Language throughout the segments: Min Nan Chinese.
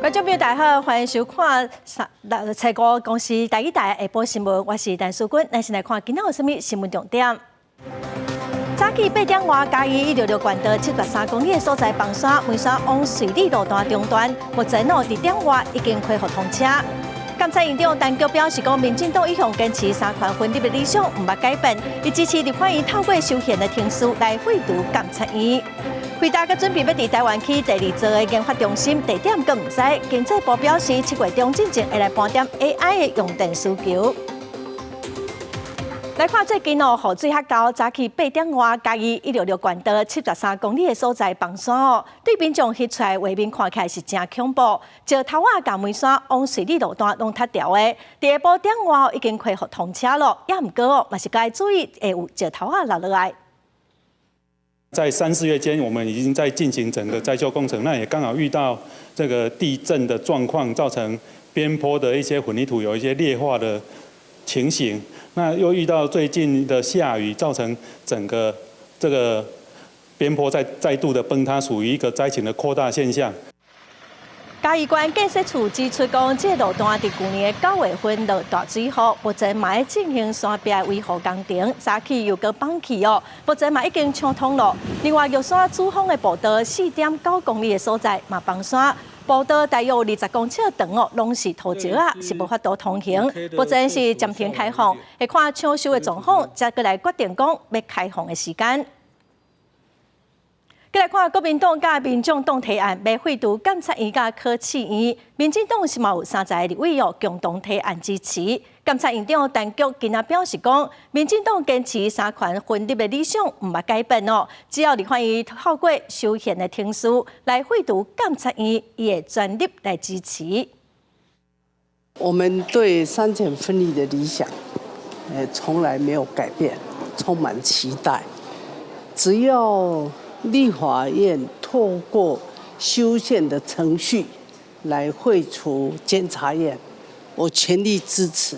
觀眾朋友大家好，歡迎收看三六初五公視台語台下晡新聞，我是陳淑君。咱先來看今仔有啥物新聞重點。早起8點外，嘉義166縣道73公里的所在崩山，梅山往瑞里路段中斷，目前哦佇點外已經恢復通車。監察院長陳菊表示，講民進黨一向堅持三權分立的理想，毋捌改變，伊支持立法院透過修憲的程序來廢除監察院。輝達閣準備欲佇台灣起第二座的研發中心，地點閣毋知。經濟部表示，7月中進前會來盤點 AI 的用電需求。來看最近哦，雨水較厚，早起八點外，嘉義166縣道73公里的所在崩山哦，對民眾翕出來畫面看起來是誠恐怖，石頭仔佮梅山往瑞里路段攏塌掉的。佇下晡點外已經恢復通車咯，也毋過哦，嘛是該注意會有石頭仔落落來。在三四月間，我們已經在進行整個災修工程，那也剛好遇到這個地震的狀況，造成邊坡的一些混凝土有一些劣化的情形。那又遇到最近的下雨，造成整個這個邊坡再度的崩塌，屬於一個災情的擴大現象。嘉義縣建設處指出，講這個路段佇舊年的9月份落大水雨，目前嘛咧進行山壁維護工程，早起又閣崩去哦，目前嘛已經搶通了。另外，玉山主峰的步道4.9公里的所在嘛崩山，步道大約20公尺長哦，攏是土石仔，是無法度通行。目前是暫停開放，會看搶修的狀況，才閣來決定講欲開放的時間。閣來看國民黨佮民眾黨提案，欲廢除監察院佮考試院，民進黨是嘛有30個立委哦，共同提案支持。監察院長陳菊今仔表示講，民進黨堅持三權分立的理想毋捌改變哦，只要立法院透過修憲的程序來廢除監察院，伊會全力來支持。我們對三權分立的理想，從來沒有改變，充滿期待。只要立法院透過修憲的程序來廢除監察院，我全力支持。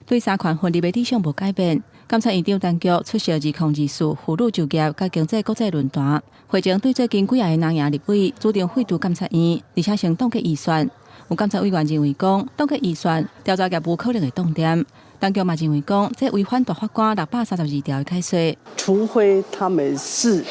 對三權分立的理想無改變，監察院長陳菊出席2024婦女就業佮經濟國際論壇，會前對最近幾个藍營立委主張廢除監察院，而且先凍結預算。有監察委員認為講，凍結預算調查業務可能會凍點。陳菊嘛認為講，這違反大法官632條的解說。除非他們視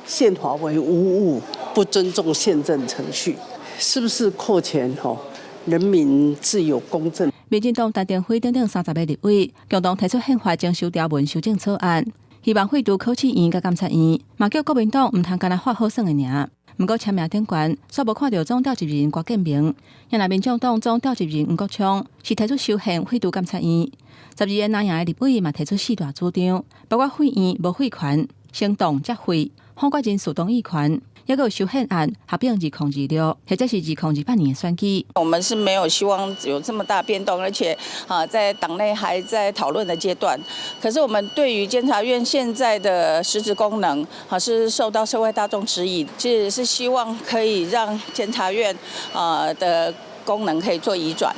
憲法為無物，不尊重憲政程序，是不是擴權？吼，人民自有公正。民進黨陳亭妃等等30個立委共同提出憲法增修條文修正草案，希望廢除考試院佮監察院，嘛叫國民黨毋通干焦畫好耍的爾。毋過簽名頂懸，煞無看著總召集人郭建明。若民眾黨總召集人黃國昌是提出修憲廢除監察院，12個藍營的立委嘛提出四大主張，包括廢院無廢權，先凍才廢，否決人事同意權，抑閣有修憲案合併2026，或者是2028年的選舉。我們是沒有希望有這麼大變動，而且啊，在黨內還在討論的階段。可是我們對於監察院現在的實質功能，啊，是受到社會大眾質疑，其實是希望可以讓監察院啊的功能可以做移轉。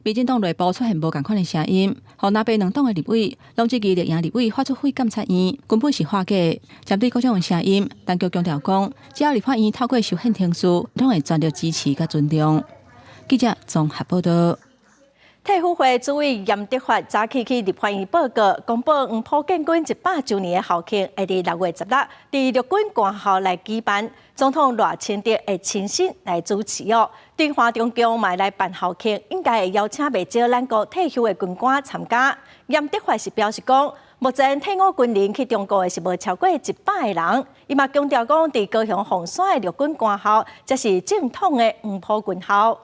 民進黨內部出現無仝款的聲音，予藍白兩黨的立委攏質疑綠營立委發出廢監察院，根本是畫假。針對各種的聲音，陳菊強調講，只要立法院透過修憲程序，攏會全力支持佮尊重。記者綜合報道。退輔會主委嚴德發早起去立法院報告，公布黃埔建軍100週年的校慶，會佇6月16佇陸軍官校來舉辦，總統賴清德會親身來主持哦。對華中共嘛來辦校慶，應該會邀請袂少咱國退休的軍官參加。嚴德發是表示講，目前退伍軍人去中國的是無超過100個人。伊嘛強調講，佇高雄鳳山的陸軍官校，才是正統的黃埔軍校。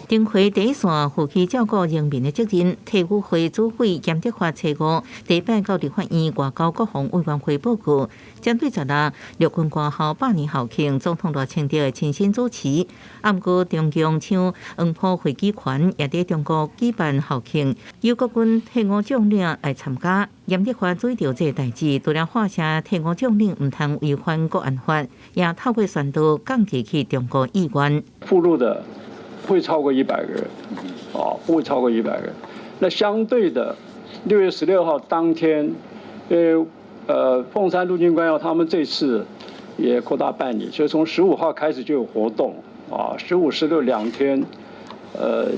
巡迴第一線負起照顧人民的責任，退輔會主委嚴德發初五第一擺到立法院外交國防委員會報告，針對16陸軍官校百年校慶，總統賴清德會親身主持。啊，毋過中共搶黃埔飛機權，也佇中國舉辦校慶，由國軍退伍將領來參加。嚴德發注意著這个代誌，除了喊聲退伍將領毋通違反國安法，也透過宣導降低去中國意願。赴陸的不會超過100個人，哦，不會超過一百個人。那相對的，6月16號當天，鳳山陸軍官校他們這次也擴大辦理，所以從15號開始就有活動啊，15、16兩天，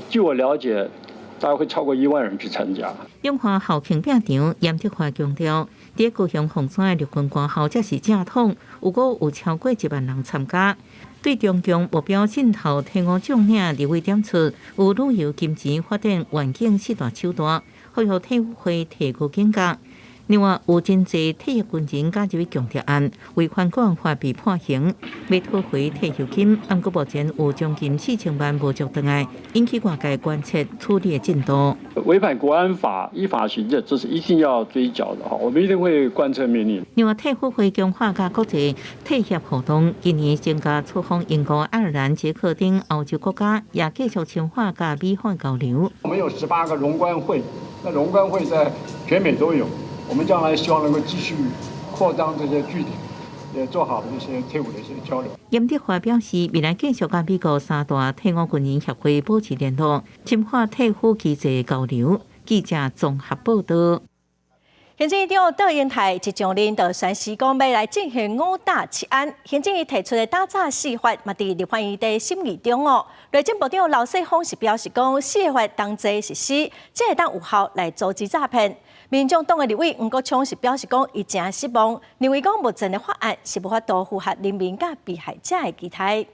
據我了解，大概會超過1萬人去參加。中華校慶拚場，嚴德發強調，佇高雄鳳山的陸軍官校才是正統，有閣有超過1萬人參加。對中共目標滲透退伍將領立委點出，有旅遊、金錢發展願景四大手段，呼籲退伍會提高警覺。另外，有真濟退役軍人加入強調案，違反國安法被判刑，欲討回退休金，毋過目前有將近4000萬無續轉來，引起外界關切處理的進度。違反國安法，依法行政，這是一定要追繳的哈，我們一定會貫徹命令。另外，退輔會強化佮國際退協活動，今年增加出訪英國、愛爾蘭、捷克等歐洲國家，也繼續深化佮美方交流。我們有18個榮官會，那榮官會在全美都有。我們將來希望能夠繼續擴張這些據點，也做好這些退伍的一些交流。嚴德發表示，未來繼續佮美國三大退伍軍人協會保持聯絡，深化退輔機制交流。記者綜合報道。行政院長卓榮泰一上任就宣示講欲來進行五打七安，行政院提出的打詐四法嘛，佇立法院佇審議中哦。內政部長劉世芳是表示講，四个法同齊實施，才會當有效來阻止詐騙。民眾黨的立委黃國昌是表示講，伊誠失望，認為講目前的法案是無法度符合人民佮被害者的期待。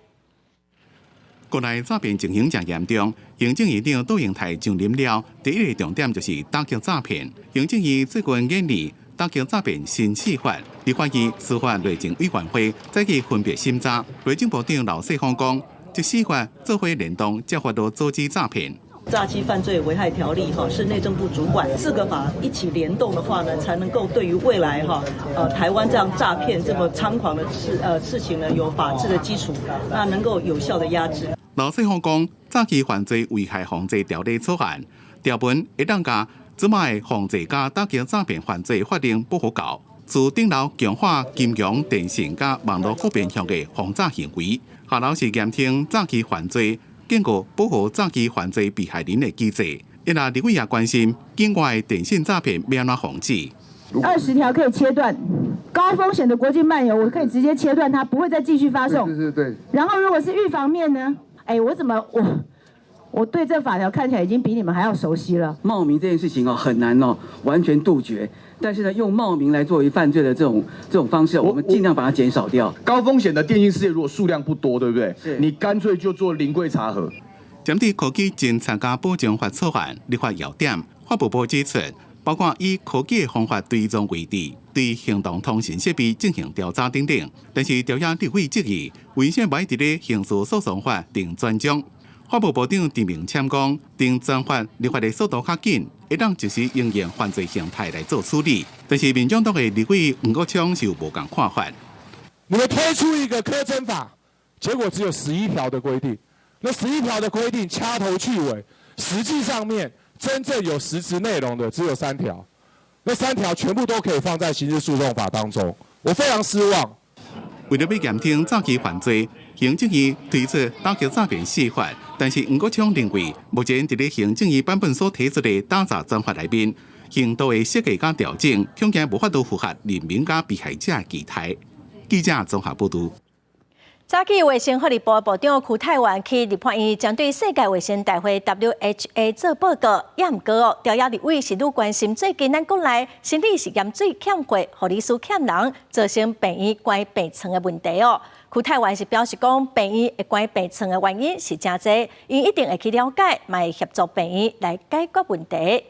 國內詐騙情形誠嚴重，行政院長卓榮泰上任了，第一個重點就是打擊詐騙。行政院最近研擬打擊詐騙新四法，立法院司法內政委員會再去分別審查。內政部長劉世芳講，這四法做伙聯動，才法度阻止詐騙。詐欺犯罪危害條例哈是內政部主管，四個法一起聯動的話呢，才能夠對於未來哈台灣這樣詐騙這麼猖狂的事情呢，有法治的基礎，那能夠有效的壓制。劉世芳講，詐欺犯罪危害防制條例草案條文會當共這擺防制佮打擊詐騙犯罪法令保護到，自頂樓強化金融、電信佮網路各面向的防詐行為，下樓是嚴懲詐欺犯罪，建構保護詐欺犯罪被害人的機制。因為立委也關心境外電信詐騙欲按怎防止。 20條可以切斷高風險的國際漫遊，我可以直接切斷它，不會再繼續發送。對對對。然後如果是預防面呢？哎，我怎麼我對這法條看起來已經比你們還要熟悉了。冒名這件事情哦，很難哦，完全杜絕。但是呢，用冒名來作為犯罪的這種方式，我們盡量把它減少掉。高風險的電信事業如果數量不多，對不對？是。你乾脆就做臨櫃查核。針對科技偵查佮保障法草案立法要點，法務部指出，包括以科技的方法追蹤位置、對行動通訊設備進行調查等等。但是朝野立委質疑，為啥無愛佇咧刑事訴訟法定專章？法務部長陳明謙講，定專法立法的速度較緊，會當及時因應犯罪形態來做處理。但是民眾黨的立委黃國昌是有無仝看法。你們推出一個科偵法，結果只有十一條的規定，那十一條的規定掐頭去尾，實際上面真正有實質內容的只有三條，那三條全部都可以放在刑事訴訟法當中，我非常失望。為了欲嚴懲詐欺犯罪，行政院推出打擊詐騙四法，但是黃國昌認為，目前佇咧行政院版本所提出的打詐專法內面，刑度的設計佮調整，恐驚無法度符合人民佮被害者的期待。記者綜合報導。早起衛生福利部部長邱泰源去立法院針對世界衛生大會 WHA 做報告，也毋過哦，朝野立委是愈關心最近咱國內生理食鹽水欠貨，護理師欠人，造成病院關病床的問題哦。邱泰源是表示講，病院會關病床的原因是誠濟，𪜶一定會去了解，嘛會協助病院來解決問題。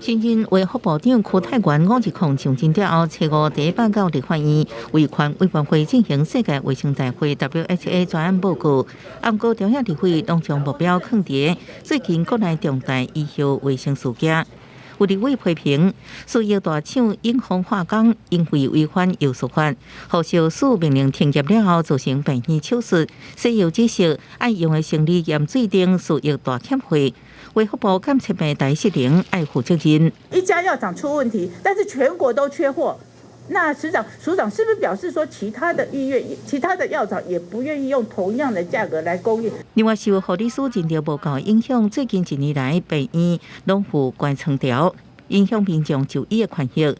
新任衛福部長邱泰源5日上任了後，初五第一擺到立法院衛權委員會進行世界衛生大會 WHA 專案報告。毋過朝野立委攏將目標囥佇最近國內重大醫藥衛生事件，有立委批評，西藥大廠永豐化工因為違反藥事法，予藥署命令停業了後，造成病院手術、西藥注射愛用的生理鹽水等西藥大欠貨。衛福部監測病台失靈，愛負責任。一家藥廠出問題，但是全國都缺貨，那署長，署長是不是表示說，其他的醫院、其他的藥廠也不願意用同樣的價格來供應？另外，受護理師人力無夠影響，最近一年來病院攏有關床潮，影響民眾就醫的權益。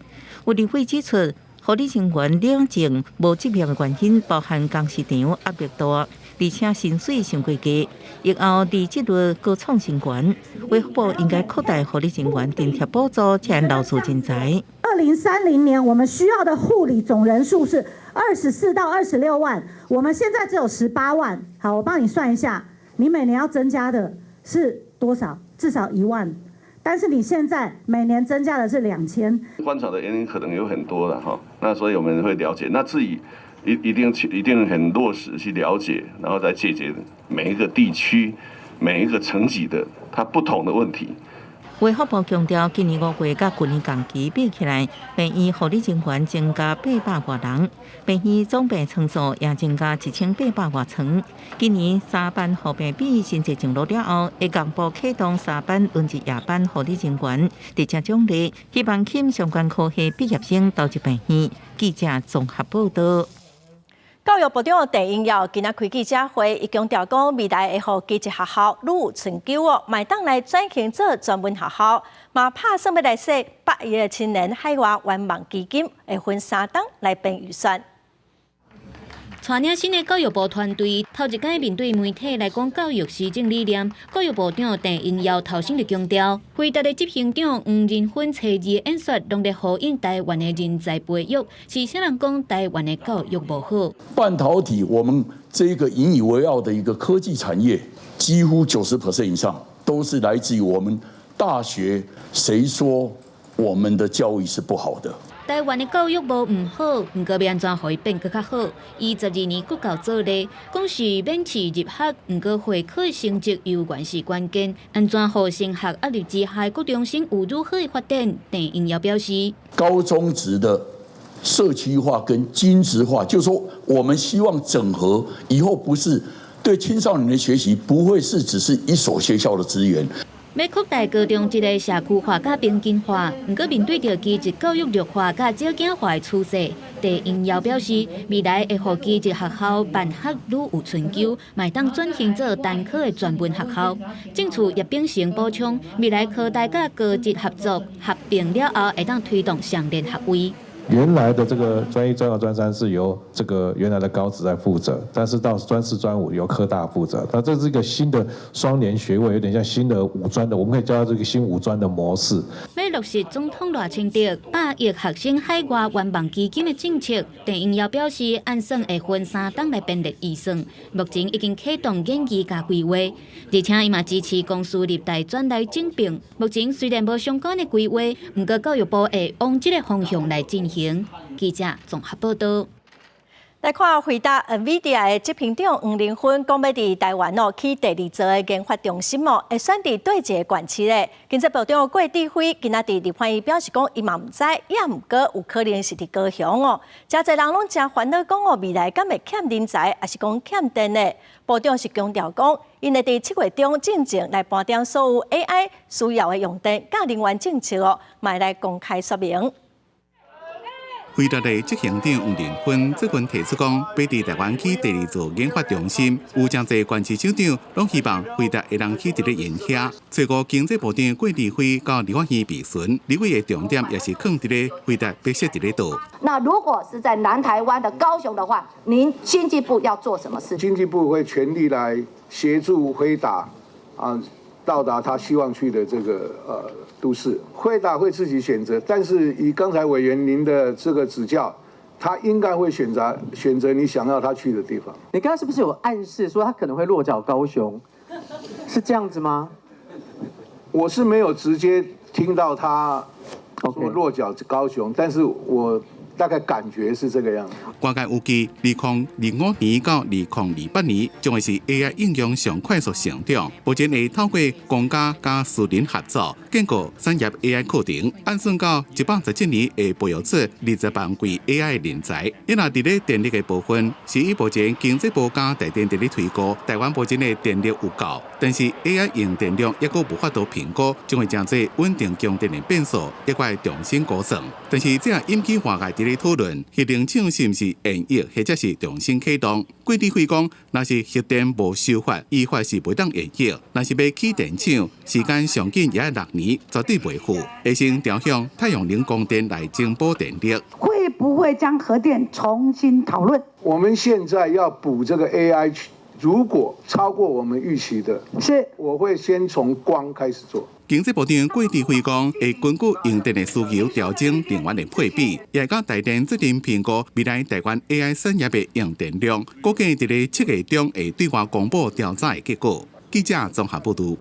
有立委指出，護理人員領證無執業的原因，包含工時長、壓力大，而且薪水傷過低，疫後離職率閣創新懸。衛福部應該擴大護理人員津貼補助，才能留住人才。 2030年，我們需要的護理總人數是24到26萬，我們現在只有18萬。好，我幫你算一下，你每年要增加的是多少？至少1萬。但是你現在每年增加的是2000。觀察的原因可能有很多了哈，那所以我們會了解，那至於一定很落實去了解，然後再解決每一個地區、每一個層級的它不同的問題。衛福部強調，今年5月佮舊年同期比起來，病院護理人員增加800外人，病院總病床數也增加1800外床。今年三班護病比新制上路了後，會同步啟動三班輪值夜班護理人員，直接獎勵，希望吸引相關科系畢業生投入病院。記者綜合報道。教育部長鄧英耀今仔開記者會，伊強調講未來會予技職學校愈有春秋哦，嘛會當來轉型做專門學校，嘛拍算欲來設100億的青年海外圓夢基金，會分三冬來編預算。帶領新的教育部團隊，頭一擺面對媒體來講教育施政理念。教育部長鄧英耀頭先就強調，輝達的執行長黃仁勳初二的演說，攏咧呼應台灣的人才培育，是啥人講台灣的教育無好？半導體，我們這個引以為傲的一個科技產業，幾乎90% 以上都是來自於我們大學。誰說我們的教育是不好的？台灣的教育無毋好，毋過欲按怎予伊變閣較好？伊12年國教做例，講是免試入學，毋過會考成績猶原是關鍵。按怎予升學壓力之下，國中生有愈好的發展？鄧英耀表示，高中職的社區化跟均質化，就是說，我們希望整合以後，不是對青少年的學習，不會是只是一所學校的資源。欲擴大高中職的社區化佮平均化，毋過面對著技職教育弱化佮少子化的趨勢，鄧英耀表示，未來會予技職學校辦學愈有春秋，嘛會當轉型做單科的專門學校。政處葉秉成補充，未來科大佮高職合作合併了後，會當推動雙聯學位。原來的這個專一、專二、專三是由這個原來的高職在負責，但是到專四、專五由科大負責。那這是一個新的雙聯學位，有點像新的五專的，我們可以叫它這個新五專的模式。欲落實總統賴清德100億學生海外圓夢基金的政策，鄧英耀表示，按算會分三冬來編列預算，目前已經啟動研議佮規劃，而且伊嘛支持公私立大專來整併。目前雖然無相關的規劃，毋過教育部會往這個方向來進行。記者綜合報道。來看輝達 NVIDIA 的執行長黃仁勳講，欲佇台灣哦起第二座的研發中心哦，會選佇佗一个縣市咧。經濟部長郭智輝今仔佇立法院表示講，伊嘛毋知，也毋過有可能是佇高雄哦。誠濟人攏誠煩惱，講哦未來敢會欠人才，抑是講欠電的？部長是強調講，𪜶會佇7月中進前來盤點所有 AI 需要的用電佮能源政策哦，嘛來公開說明。輝達的執行長黃仁勳最近提出講，欲佇台灣起第二座研發中心，有誠濟縣市首長攏希望輝達會當起佇咧𪜶遐。初五經濟部長郭智輝到立法院備詢，立委的重點也是囥佇咧輝達欲設佇咧佗。那如果是在南台灣的高雄的話，您經濟部要做什麼事？經濟部會全力來協助輝達啊，到達他希望去的這個都市。輝達會自己選擇，但是以剛才委員您的這個指教，他應該會選擇你想要他去的地方。你剛剛是不是有暗示說他可能會落腳高雄？是這樣子嗎？我是沒有直接聽到他說落腳高雄，但是我大概感覺是這個樣子。外界預計，2025年到2028年將會是 AI 應用上快速成長。目前會透過公家佮私人合作，建構產業 AI 課程，按算到117年會培育出20萬位 AI 人才。伊若佇咧電力的部分，是以目前經濟部佮台電佇咧推估，台灣目前的電力有夠，但是 AI 用電量猶閣無法度評估，將會成做穩定供電的變數，猶閣愛重新估算。但是這也引起外界佇咧咧討論核能廠是毋是延役，或者是重新啟動。郭智輝講，若是核電無修法，依法是袂當延役；若是欲起電廠，時間上緊也愛6年，絕對袂赴。會先調向太陽能光電來增補電力。會不會將核電重新討論？我們現在要補這個 AI，如果超過我們預期的，是我會先從光開始做。經濟部長郭智輝講，會根據用電的需求調整電源的配比，也會佮台電做陣評估未來台灣 AI 產業的用電量，估計佇咧7月中會對外公布調查的結果。記者綜合報導。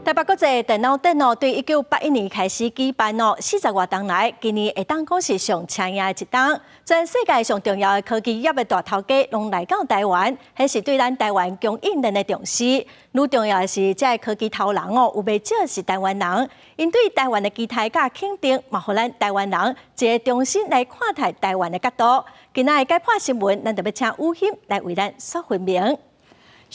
台北國際電腦展哦，對1981年開始舉辦哦，40外冬來，今年會當講是上搶眼的一冬。全世界上重要的科技業的大頭家攏來到台灣，顯示對咱台灣供應鏈的重視。愈重要的是，這个科技頭人哦，有袂少是台灣人，𪜶對台灣的期待佮肯定，嘛予咱台灣人一个重新來看待台灣的角度。今仔的解破新聞，咱就欲請雨欣來為咱說分明。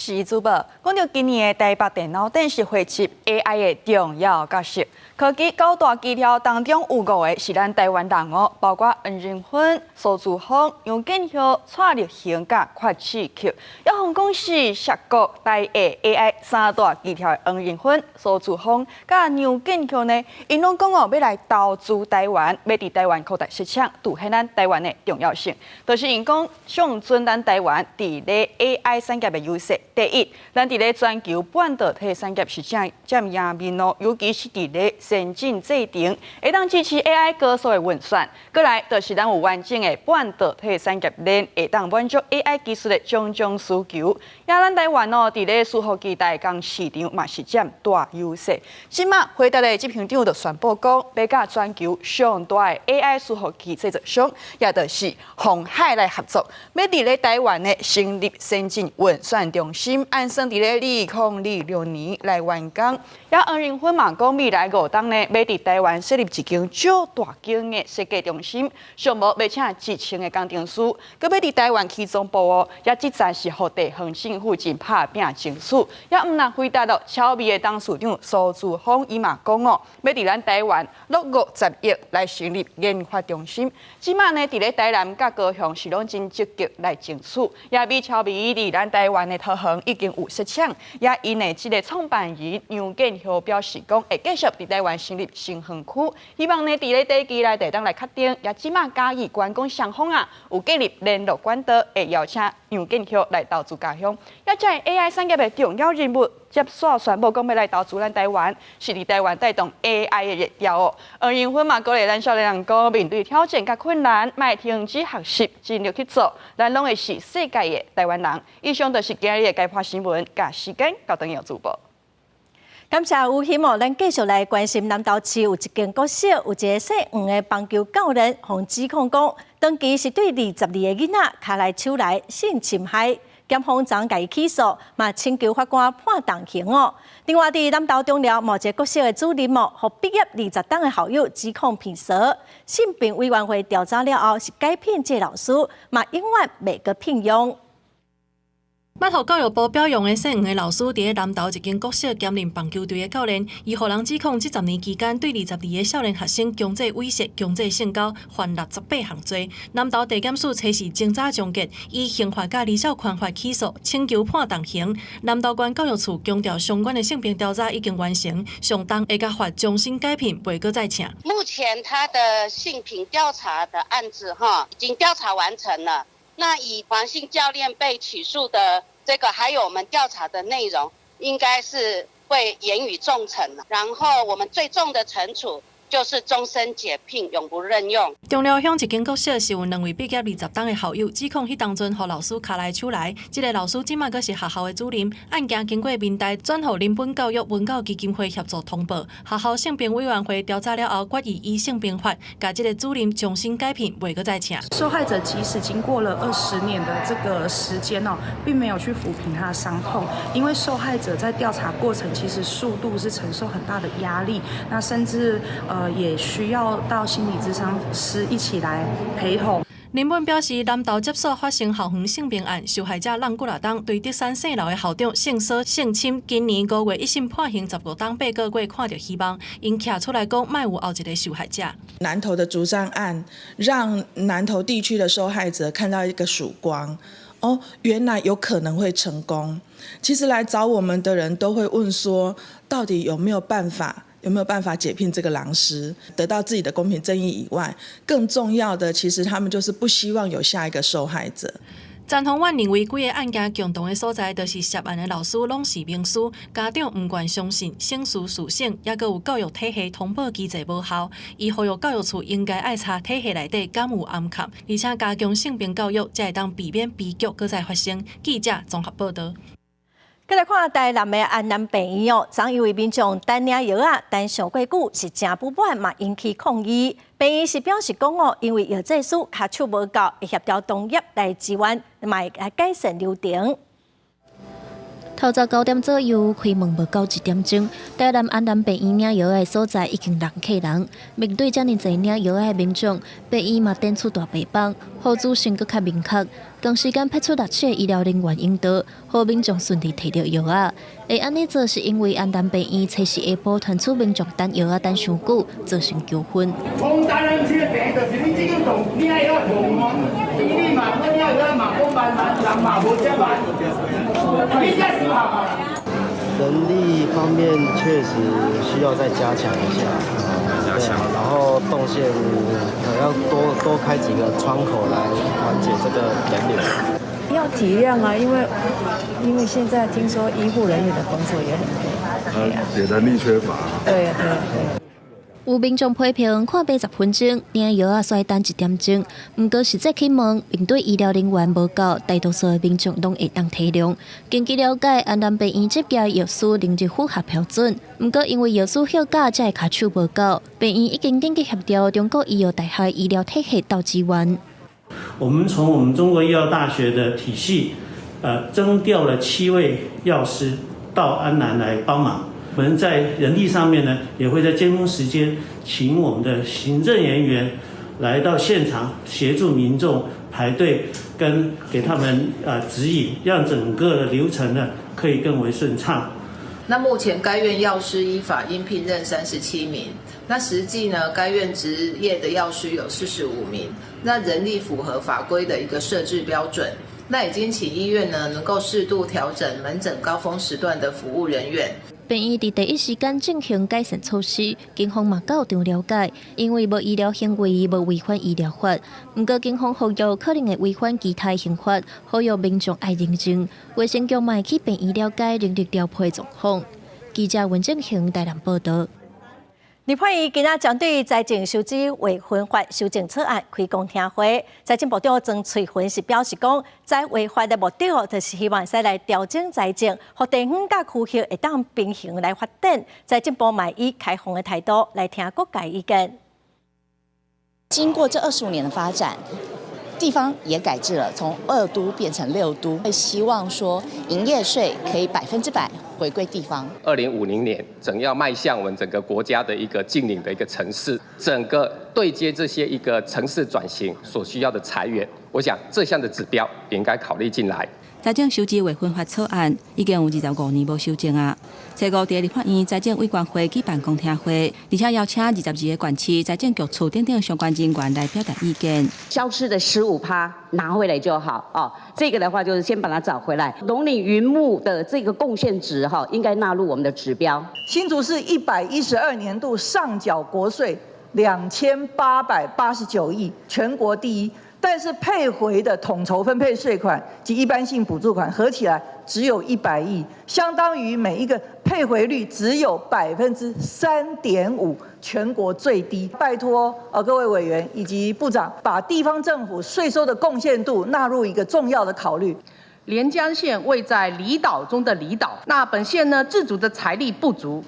是主播，講著今年的台北電腦展是匯集 AI 的重要角色。科技九大機條當中有五個是咱台灣人哦，包括黃仁勳、蘇姿豐、楊建孝、蔡力行佮郝志克。抑予人講是碩果台下 AI 三大機條的黃仁勳、蘇姿豐佮楊建孝呢，𪜶攏講哦，欲來投資台灣，欲佇台灣擴大設廠，凸顯咱台灣的重要性。就是𪜶講相準咱台灣佇咧 AI 產業的優勢。第一，咱佇咧全球半導體產業是佔贏面哦，尤其是佇咧先進製程，會當支持 AI 高速的運算。閣來，就是咱有完整的半導體產業鏈，會當滿足 AI 技術的種種需求。也咱台灣哦，佇咧伺服器代工市場嘛是佔大優勢。這馬輝達的執行長就宣布講，欲佮全球上大的 AI 伺服器製造商，也就是鴻海來合作，欲佇咧台灣的成立先進運算中心，按算佇咧2026年來完工。也黃仁勳嘛講，未來5冬呢，欲佇台灣設立一間超大間的設計中心，上無欲請1000個工程師，閣欲佇台灣起總部哦。也這陣是予地方政府真拍拚爭取。也毋但輝達咯，超微的董事長蘇姿豐伊嘛講哦，欲佇咱台灣落50億來成立研發中心。這馬呢，佇咧台南佮高雄是攏真積極來爭取。也比超微佇咱台灣的桃園已經有設廠，也𪜶的這个創辦人楊建孝表示講，會繼續佇台灣成立新園區，希望呢佇咧短期內會當來確定。也這馬嘉義縣講雙方啊有建立聯絡管道，會邀請楊建孝來投資家鄉。也這 AI 產業的重要人物接續宣布講欲來投資咱台灣，是佇台灣帶動 AI 的熱潮哦。黃仁勳嘛鼓勵咱少年人講，面對挑戰佮困難，莫停止學習，盡力去做，咱攏會是世界的台灣人。以上就是今日的解破新聞，共時間交轉予主播。感謝吳希望，咱繼續來關心南投市有一間國小，有一个姓黃的棒球教練，予指控講，長期是對22個囡仔跤來手來性侵害，檢方昨共伊起訴，嘛請求法官判重刑哦。另外，佇南投中寮某一个國小的主任哦，予畢業20冬的校友指控騙誑，性平委員會調查了後是解聘這个老師，嘛永遠袂閣聘用。捌予教育部表揚的姓黃的老師，佇咧南投一間國小兼任棒球隊的教練，伊予人指控，這10年期間對22個少年學生強制猥褻、強制性交，犯68項罪。南投地檢署初四偵查終結，以刑法佮兒少權法起訴，請求判重刑。南投縣教育處強調，相關的性平調查已經完成，上冬會共發終身解聘，袂閣再請。目前他的性平調查的案子，哈，已經調查完成了。那以黃姓教練被起訴的這個，還有我們調查的內容，應該是會嚴以重懲。然後我們最重的懲處就是終身解聘，永不任用。中寮鄉一間國小是有兩位畢業20冬的校友指控，彼當陣予老師跤來手來，這个老師這馬閣是學校的主任。案件經過民代轉予林本教育文教基金會協助通報，學校性平委員會調查了後，決議依性平法，共這个主任終身解聘，袂閣再請。受害者即使經過了20年的這個時間哦，並沒有去撫平他的傷痛，因為受害者在調查過程其實數度是承受很大的壓力，那甚至也需要到心理諮商師一起來陪同。林本表示，南投接所發生校園性平案，受害者挵幾若冬對德山聖樓的校長性騷性侵，今年5月一審判刑15冬8個月，看著希望，𪜶徛出來講，莫有後一个受害者。南投的竹山案，讓南投地區的受害者看到一個曙光。哦，原來有可能會成功。其實來找我們的人都會問說，到底有沒有辦法？有沒有辦法解聘這個狼師，得到自己的公平正義以外，更重要的，其實他們就是不希望有下一個受害者。陳鴻遠認為，幾个案件共同的所在，就是涉案的老師攏是名師，家長毋願相信，省師事省，抑閣有教育體系通報機制無效。伊呼籲教育處應該愛查體系內底敢有暗崁，而且加強性平教育，才會當避免悲劇閣再發生。記者綜合報導。閣來看台南的安南病院哦，昨因為民眾等領藥仔，等傷過久是誠不滿嘛，引起抗議。病院是表示講哦，因為藥劑師跤手無夠，會協調同業來支援，嘛會來改善流程。透早9點左右，開門無夠1點鐘，台南安南病院領藥的所在已經人客人。面對遮爾濟領藥的民眾，病院嘛展出大白板，予資訊閣較明確。同時間派出6、7个醫療人員引導，予民眾順利提著藥仔。會按呢做是因為安南病院初四下晡傳出民眾等藥仔等傷久，造成糾紛。從台南市的病院就是你這間棟領藥仔無嗎？醫嘛，領藥仔嘛講慢慢，人嘛無遮慢。人力方面確實需要再加強一下，對啊，然後動線可能要多多開幾個窗口來緩解這個人流。要體諒啊，因為現在聽說醫護人員的工作也很多，也人力缺乏。對啊，對啊，對。有民眾批評，看病10分鐘，領藥仔煞等1點鐘。毋過實際去問，面對醫療人員無夠，大多數的民眾攏會當體諒。根據了解，安南病院執業藥師能力符合標準，毋過因為藥師休假，才會跤手無夠。病院已經緊急協調中國醫藥大學醫療體系鬥支援。我們從我們中國醫藥大學的體系，徵調了7位藥師到安南來幫忙。我們在人力上面呢，也會在尖峰時間請我們的行政人員來到現場協助民眾排隊，跟給他們指引，讓整個的流程呢可以更為順暢。那目前該院藥師依法應聘任37名，那實際呢，該院執業的藥師有45名，那人力符合法規的一個設置標準。那已經請醫院呢能夠適度調整門診高峰時段的服務人員。病院佇第一時間進行改善措施，警方嘛到場了解，因為無醫療行為，無違反醫療法。毋過警方呼籲可能會違反其他刑法，呼籲民眾愛冷靜。衛生局嘛會去病院了解人力調配狀況。記者文正雄台南報導。立法院今仔針對財政收支劃分法修正草案開公聽會，財政部長曾翠雲是表示講，財劃法的目的就是希望使來調整財政，予地方佮區域會當平衡來發展。財政部嘛以開放的態度來聽各界意見。經過這25年的發展，地方也改制了，從2都變成6都，會希望說營業稅可以100%回歸地方。2050年，整要邁向我們整個國家的一個淨零的一個城市，整個對接這些一個城市轉型所需要的財源，我想這項的指標也應該考慮進來。財政收支劃分法草案已經有25年無修正啊。初五佇立法院財政委員會舉辦公聽會，而且邀請22個縣市財政局處等等相關人員來表達意見。消失的15趴拿回來就好哦。這個的話就是先把它找回來。農林漁牧的這個貢獻值哈，應該納入我們的指標。新竹市112年度上繳國稅2889億，全國第一。但是配回的統籌分配稅款及一般性補助款合起來只有100億，相當於每一個配回率只有3.5%，全國最低。拜託各位委員以及部長，把地方政府稅收的貢獻度納入一個重要的考慮。連江縣位在離島中的離島，那本縣呢自主的財力不足，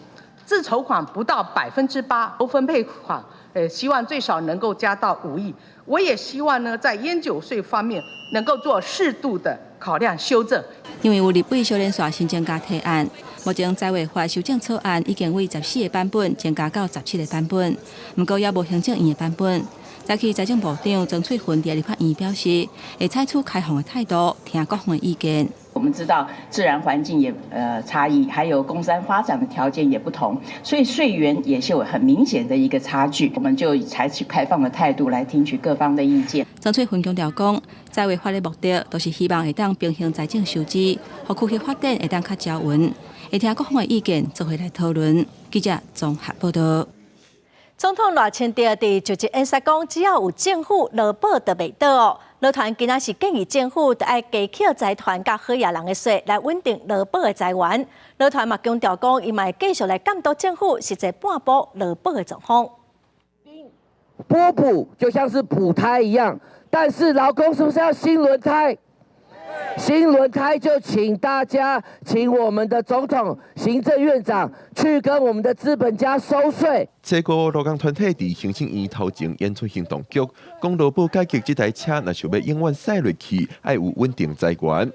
自籌款不到8%，分配款，希望最少能夠加到5億。我也希望呢，在菸酒稅方面能夠做適度的考量修正。因為有立委小連續新增加提案，目前財劃法修正草案已經為14個版本增加到17個版本，毋過猶無行政院的版本。早起財政部長曾翠芬佇立法院表示，會採取開放的態度，聽各方的意見。我們知道自然環境也差異，還有工商發展的條件也不同，所以稅源也是有很明顯的一個差距。我們就採取開放的態度來聽取各方的意見。曾翠芬強調講，債務法的目的，就是希望會當平衡財政收支，予區域發展會當較均勻。會聽各方的意見，做伙來討論。記者綜合報道。總統賴清德佇就職演說講，只要有政府，勞保就袂倒哦。勞團今仔是建議政府著愛加扣財團佮好額人的稅，來穩定勞保的財源。勞團嘛強調講，伊嘛會繼續來監督政府實際半補勞保的狀況。撥補就像是補胎一樣，但是勞工是不是要新輪胎？新輪胎就請大家，請我們的總統、行政院長去跟我們的資本家收稅。這個勞工團體佇行政院頭前演出行動劇，講勞保改革這台車若想欲永遠駛落去，愛有穩定財源。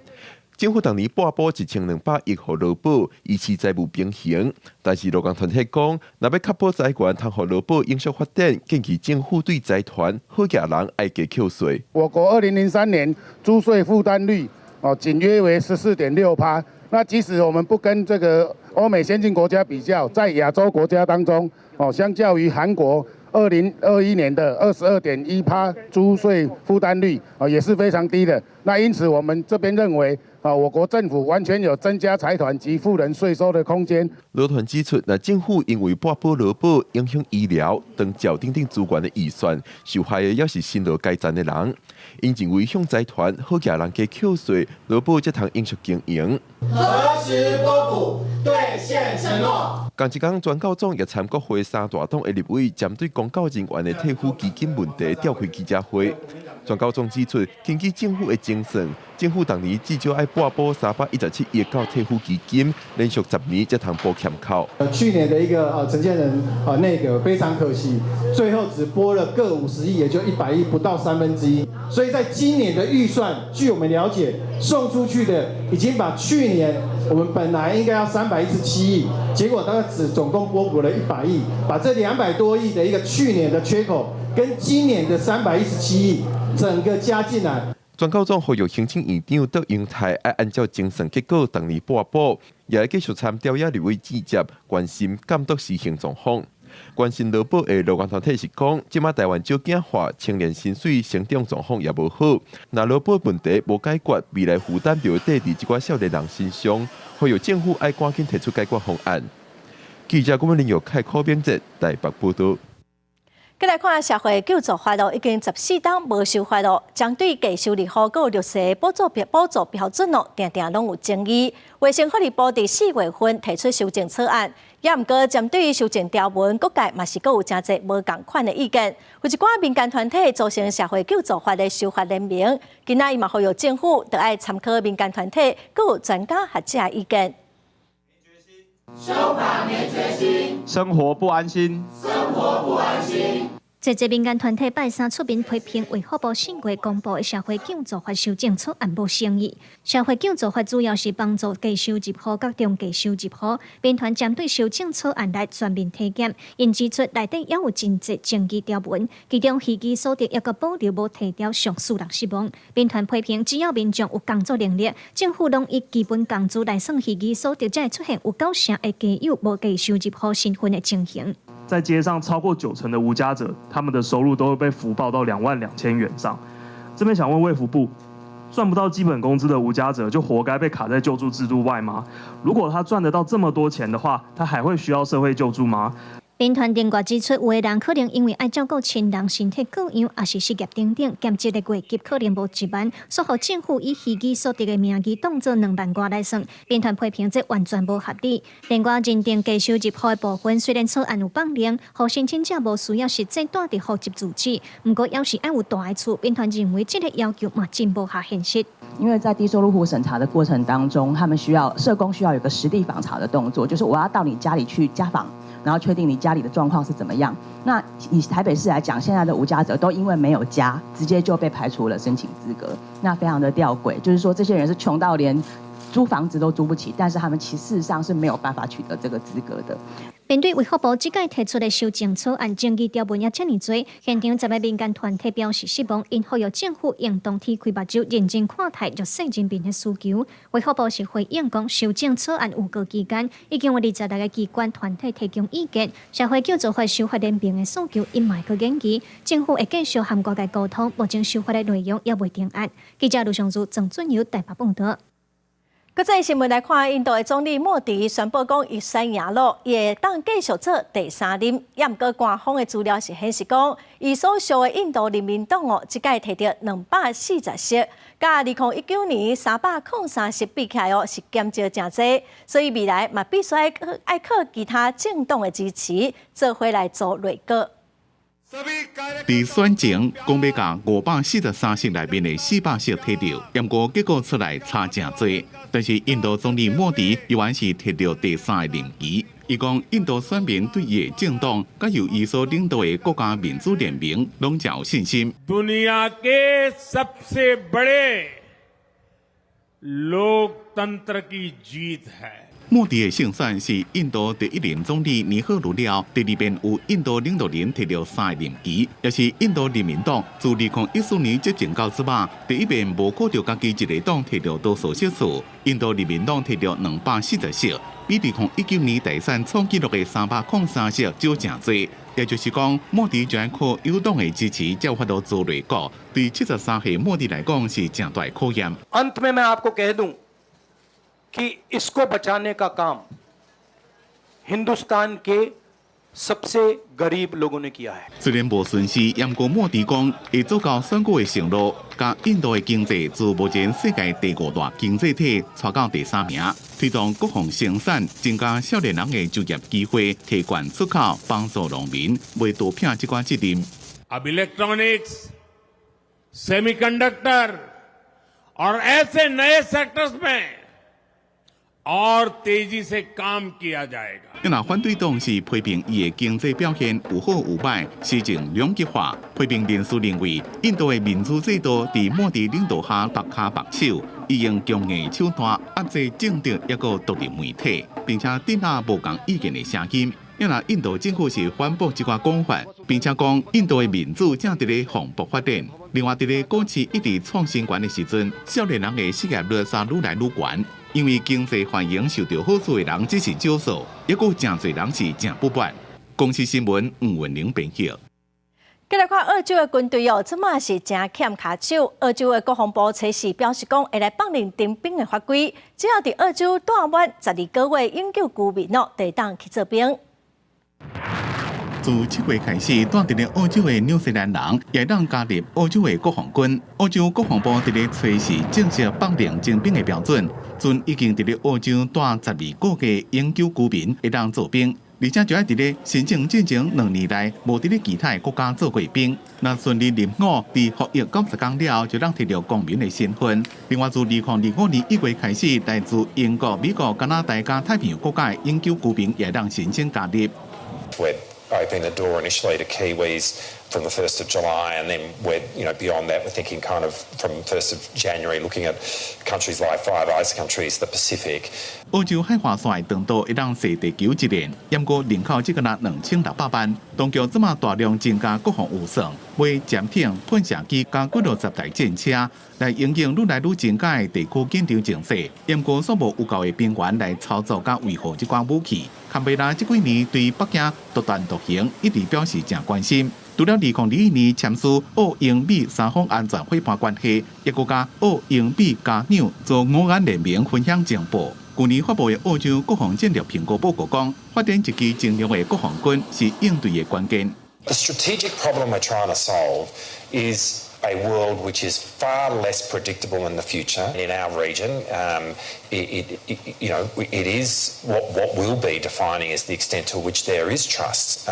政府逐年撥補1200億予勞保，維持財務平衡。但是勞工團體講，若欲確保財源，通予勞保永續發展，建議政府對財團好額人愛加扣稅。我國2003年租稅負擔率哦，僅約為14.6%。那即使我們不跟這個歐美先進國家比較，在亞洲國家當中，哦，相較於韓國2021年的22.1%租稅負擔率，啊，也是非常低的。那因此我們這邊認為，啊，我國政府完全有增加財團及富人稅收的空間。勞團指出，若政府因為撥補勞保影響醫療、長照等等資源的預算，受害的猶是辛勞該層的人。𪜶認為向財團好額人加扣稅，勞保才通永續經營。何時撥補兌現承諾？仝一工，全教總也參國會三大黨的立委，針對公教人員的退撫基金問題召開記者會。全教總指出，根據政府的精算，政府逐年至少愛撥補317億到退撫基金，連續10年才通補欠口。去年的一個陳建仁啊內閣非常可惜，最後只撥了各50億，也就100億，不到1/3。所以在今年的預算，據我們了解，送出去的已經把去年我們本來應該要317億，結果大概只總共撥補了100億，把這200多億的一個去年的缺口，跟今年的317億整個加進來。全教總呼籲行政院長卓榮泰愛按照精算結果，逐年撥補，也會繼續參朝野立委直接關心監督施行狀況。關心勞保的勞工團體是講，這馬台灣少子化，青年薪水成長狀況也無好。若勞保問題無解決，未來負擔就會綴佇這寡少年人身上，呼籲政府愛趕緊提出解決方案。記者郭文林、開口編輯台北報道。閣來看社會救助法咯，已經14冬無修法咯，針對低收入戶閣弱勢補助標準咯，定定攏有爭議。衛生福利部佇4月份提出修正草案，也毋過針對修正條文，各界嘛是閣有誠濟無仝款的意見。有一寡民間團體組成社會救助法的修法聯盟，今仔伊嘛呼籲政府著愛參考民間團體閣有專家學者的意見。修法沒決心，生活不安心，生活不安心。濟濟民間團體拜三出面批評衛福部4月公布的社會救助法修正草案無誠意。社會救助法主要是幫助低收入戶佮中低收入戶，民團針對修正草案來全面體檢，𪜶指出內底猶有真濟爭議條文，其中虛擬所得猶閣保留無提調，上使人失望。民團批評，只要民眾有工作能力，政府攏以基本工資來算虛擬所得，才會出現有9成的家有無低收入戶身份的情形。在街上超過9成的無家者，他們的收入都會被浮報到22,000元上。這邊想問衛福部，賺不到基本工資的無家者就活該被卡在救助制度外嗎？如果他賺得到這麼多錢的話，他還會需要社會救助嗎？民團另外指出，有的人可能因為愛照顧親人身體過樣，抑是失業等等，兼職的月給可能無1萬，煞予政府以虛擬所得的名義當做2萬外來算。民團批評這完全無合理。另外，認定低收入戶的部分，雖然草案有放寬，予申請者無需要實際蹛佇戶籍住址，毋過猶是愛有蹛的厝。民團認為這个要求嘛真無合現實。因為在低收入戶審查的過程當中，他們需要社工需要有個實地訪查的動作，就是我要到你家裡去家訪。然後確定你家裡的狀況是怎麼樣。那以台北市來講，現在的無家者都因為沒有家，直接就被排除了申請資格，那非常的吊詭。就是說，這些人是窮到連租房子都租不起，但是他們其實事實上是沒有辦法取得這個資格的。面對衛福部這擺提出的修正草案，爭議條文也遮爾濟，現場10个民間團體表示失望，𪜶呼籲政府應當天開目睭，認真看待弱勢人民的需求。衛福部是回應講，修正草案有效期間已經有26個機關團體提供意見，社會救助法修法聯盟的訴求𪜶嘛會閣研議，政府會繼續和外界溝通，目前修法的內容猶未定案。記者盧尚如、鄭俊友台北報導。國際新聞來看，印度的總理莫迪宣布講，伊選贏囉，伊會當繼續做第三任。也毋過官方的資料是顯示講，伊所屬的印度人民黨哦，這擺提著240席，佮2019年303席比起來哦，是減少誠濟，所以未來嘛必須愛靠其他政黨的支持，做伙來組內閣。佇選前講欲共543席內面的400席提著，毋過結果出來差誠濟。但是印度總理莫迪猶原是提著第三个任期。伊講印度選民對伊的政黨，佮由伊所領導的國家民主聯盟攏誠有信心。 दुनिया के सबसे बड़े लोकतंत्र की जीत है。莫迪的勝選是印度第一任總理尼赫魯了後，第二遍有印度領導人提著三个任期，也是印度人民黨自2014年執政到這馬，第一遍無靠著家己一个黨提著多數席次。印度人民黨提著240席，比2019年大選創紀錄的303席少誠濟。也就是講，莫迪就愛靠友黨的支持，才有法度組內閣。對73歲莫迪來講，是誠大考驗。अंत में मैं आपको कह दूं कि इसको बचाने का काम हिंदुस्तान के सबसे गरीब लोगों ने किया है。雖然無順勢，毋過莫迪講會做到選舉的承諾，共印度的經濟自目前世界第五大經濟體，躋到第三名，推動國防生產，增加少年人的就業機會，提懸出口，幫助農民，袂倒撇這寡責任。 अब इलेक्ट्रॉनिक्स, सेमीकंडक्टर और ऐसे नए सेक्टर्स में और तेजी से काम किया जाएगा。若反對黨是批評伊的經濟表現有好有䆀，施政兩極化。批評人士認為，印度的民主制度佇莫迪領導下縛跤縛手，伊用強硬手段壓制政敵，抑閣獨立媒體，並且鎮壓無仝意見的聲音。若印度政府是反駁這寡講法，並且講印度的民主正佇咧蓬勃發展。另外，佇咧股市一直創新懸的時陣，少年人的失業率煞愈來愈懸。因為經濟繁榮受著好處的人只是少數，抑閣誠濟人是誠不滿。公視新聞吳文玲編譯。繼來看澳洲的軍隊哦，這馬是誠欠跤手。澳洲的國防部初四表示講，會來放任徵兵的法規，只要佇澳洲住滿12個月永久居民哦，就會當去做兵。自7月開始，住佇咧澳洲的紐西蘭人也會當加入澳洲的國防軍。澳洲國防部佇咧初四正式放任徵兵的標準，準已經佇咧澳洲住12個月永久居民會當做兵，而且就愛佇咧申請進前2年內無佇咧其他的國家做過兵。若順利入伍，佇服役90工了後，就當提著公民的身份。另外，自2025年1月開始，來自英國、美國、加拿大佮太平洋國家的永久居民也會當申請加入。 Opening the door initially to Kiwis from the 1st of July, and then we're, beyond that, we're thinking kind of from 1st of January, looking at countries like Five Eyes countries, the Pacific. 澳洲海岸線長度會當踅地球一輪，毋過人口只敢若2600萬。當局這馬大量增加國防預算，買潛艇、噴射機佮幾落十台戰車，來因應愈來愈增加的地區緊張情勢。毋過煞無有夠的兵員來操作佮維護這寡武器。坎培拉這幾年對北京獨斷獨行一直表示誠關心。除了2021年簽署澳英美三方安全夥伴關係，抑閣佮澳英美加紐做五眼聯盟分享情報。去年發布的澳洲國防戰略評估報告講，發展一支精良的國防軍是應對的關鍵。 The strategic problem we're trying to solve is a world which is far less predictable in the future. In our region, it, it, you know, it is what, what will be defining is the extent to which there is trust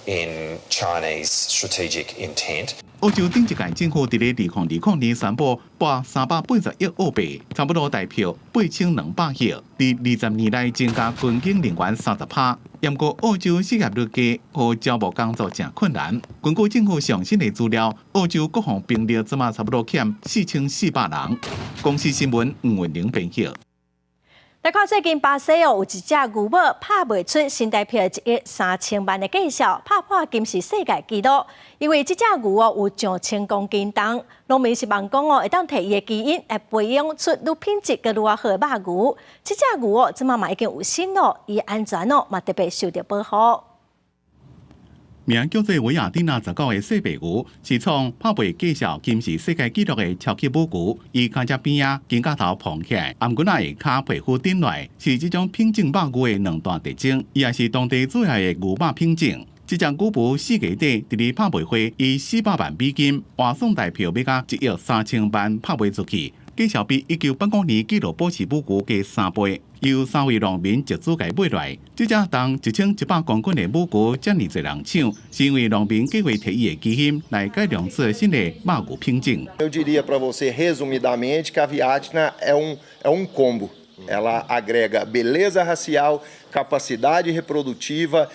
in Chinese strategic intent. 澳洲頂一屆政府佇咧2020年宣布撥380億澳幣，差不多台幣8200億，佇20年內增加軍警人員30%。毋過澳洲失業率低，予招募工作誠困難。根據政府上新的資料，澳洲國防兵力這馬差不多欠4400人。公視新聞吳文玲編譯。來看最近巴西哦，有一隻牛母拍賣出新台幣1億3000萬的價數，拍破金氏世界紀錄。因為這隻牛哦有上千公斤重，農民是望講哦，會當提伊的基因來培養出愈品質閣愈較好的肉牛。這隻牛哦，這馬嘛已經有身咯，伊安全哦嘛特別受著保護。名叫做維亞蒂娜19的細白牛，是創拍賣價數金氏世界紀錄的超級母牛。伊跤隻邊仔，肩胛頭膨起來，頷頸仔下跤皮膚頂來，是這種品種肉牛的兩大特徵。伊也是當地主要的牛肉品種。這隻牛母四月底佇咧拍賣會以400萬美金換算台幣欲共1億3000萬拍賣出去，價數比1985年紀錄保持母牛加3倍。由三位農民集資共買來，這隻重1100公斤的母牛遮爾濟人搶，是因為農民計劃提伊的基因來改良出新的肉牛品種。 Eu diria para você resumidamente que a Viatina é um combo. Ela agrega beleza racial, capacidade reprodutiva,